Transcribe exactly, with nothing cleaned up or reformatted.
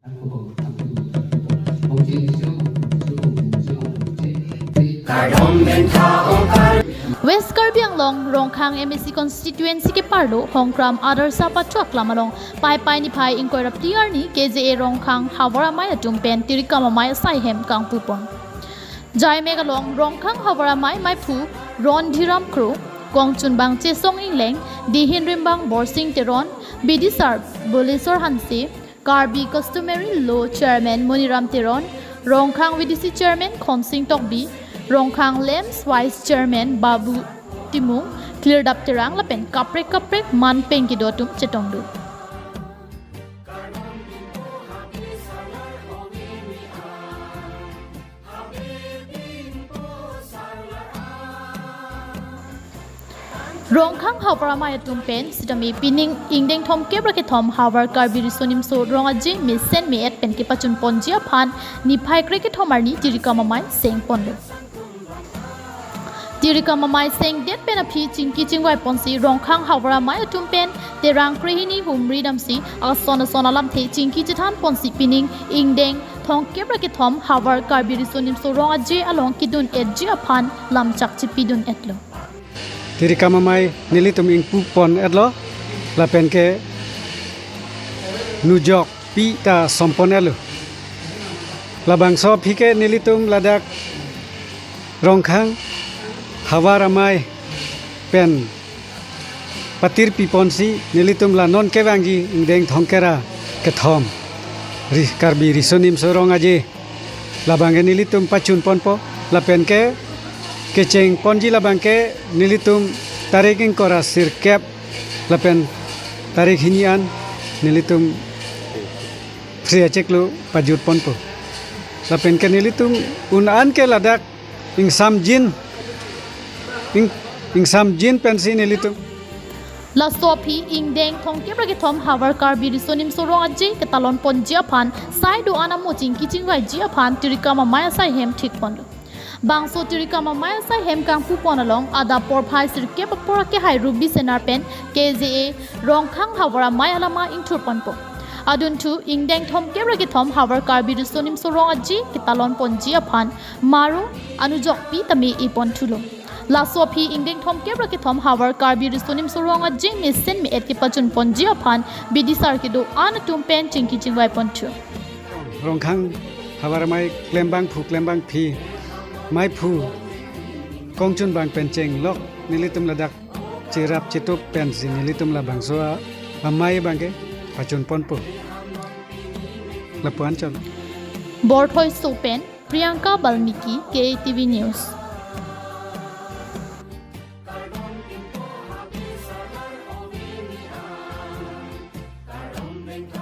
West Karbi Anglong, Rongkhang M A C constituency keparlo Hongkram Adarsha Pathu Aklam along Paipai niphai ingkoi ra phli arni K J A Rongkhang havar amei atum pen tirikam amei asai hem kangpupon. Jaimek along Rongkhang havar amei meiphu Rondhiram Kro, kongchunbang Chesong Ingleng, dihin rimbang Borsing Teron, bidisar Bolesor Hanse, Karbi Customary Law Chairman Moniram Teron, Rongkhang V D C Chairman Khonsing Tokbi, Rongkhang LAMPS Vice Chairman Babu Timung, Klirdap Terang lapen kaprek kaprek manpeng kedo atum chetongdun. Rongkhang havar amei atum pen sitame pining ingdeng thomkep ra kethom havar Karbi Riso Nimso Rong Aje mesen me-et pen kepachun ponji aphan niphai kre kethom arni tirikam amei sengponlo. Tirikam amei sengdet pen aphi chingki chingvai ponsi Rongkhang havar amei atum pen terang krehini humri damsi ason ason alamthe chingki chethan ponsi pining ingdeng thomkep ra kethom havar Karbi Riso Nimso Rong Aje along kedun etji aphan lamchak chepidun etlo. Tirikam amei nelitum ingpupon etlo, lapen ke nujokpi ta sompon etlo. Labangso aphi ke nelitum ladak Rongkhang havar amei pen patirpi ponsi nelitum la non kevangji ingdeng thomkep ra kethom ri Karbi Riso Nimso Rong Aje labang ke nelitum pachun ponpo, lapen ke kecheng ponji labang ke nelitum tarik ingkoi ra sirkep lapen tarik hini an nelitum phre achiklo pajut ponpo. Lapen ke nelitum un an ke ladak ingsamjin, ing, ingsamjin pensi nelitum. Laso aphi ingdeng thomkep ra kethom havar Karbi Riso Nimso Rong Aje ketalon ponji aphan sai do-an amo chingki chingvaiji aphan tirikam amei asai hem thik ponlo. Bangso tirikam amei asai hem kangpupon along adap porphai sirkep apor akehai Ruby Senar pen K J A Rongkhang havar amei alama ingthur ponpo. Adunthu ingdeng thomkep ra kethom havar Karbi Riso Nimso Rong Aje ketalon ponji aphan maro anujokpi tame e ponthulo. Laso aphi ingdeng thomkep ra kethom havar Karbi Riso Nimso Rong Aje mesen me-et kepachun ponji aphan bidisar kedo-an atum pen chingki chingvai ponthu. Rongkhang havar amei klembangphu klembangphi, meiphu, kongchunbang pen chenglok nelitum ladak cherap chetup pensi nelitum labangso amei abang ke pachun ponpo. Lapu-an chot. Borthoi so pen Priyanka Balmiki, K A T V News.